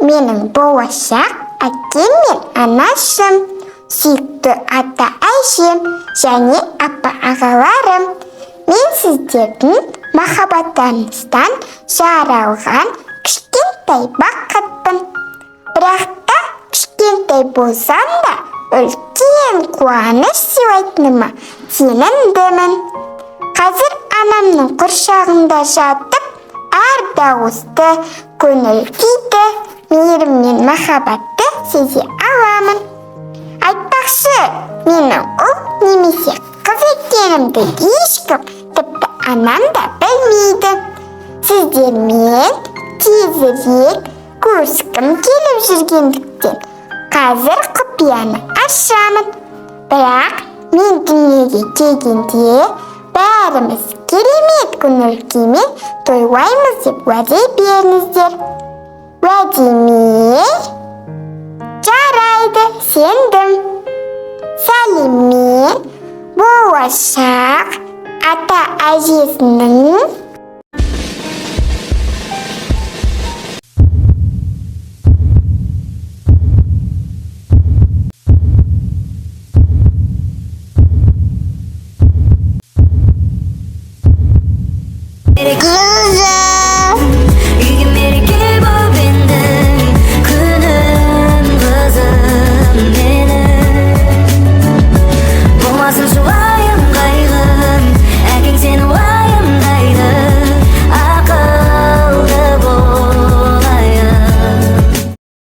Менің болашақ әкем мен анашым, сүйікті ата әжем және апа ағаларым. Мен сіздердің махаббаттарыңыздан жаралған кішкентай бақытпын. Бірақ та кішкентай болсам да, үлкен қуаныш сыйлайтыныма сенімдімін. Қазір анамның құрсағында жатып, әр дауысты, көңіл күйді, мейірім мен махаббатты сезе аламын. Айтпақшы, менің ұл немесе қыз екенімді ешкім, тіпті анам да білмейді. Сіздермен тезірек көріскім келіп жүргендіктен, қазір құпияны ашамын. Бірақ мен дүниеге келгенде, бәріміз керемет көңіл күймен тойлаймыз деп уәде беріңіздер. Уәде ме? Жарайды, сендім. Сәлеммен, болашақ ата әжесінің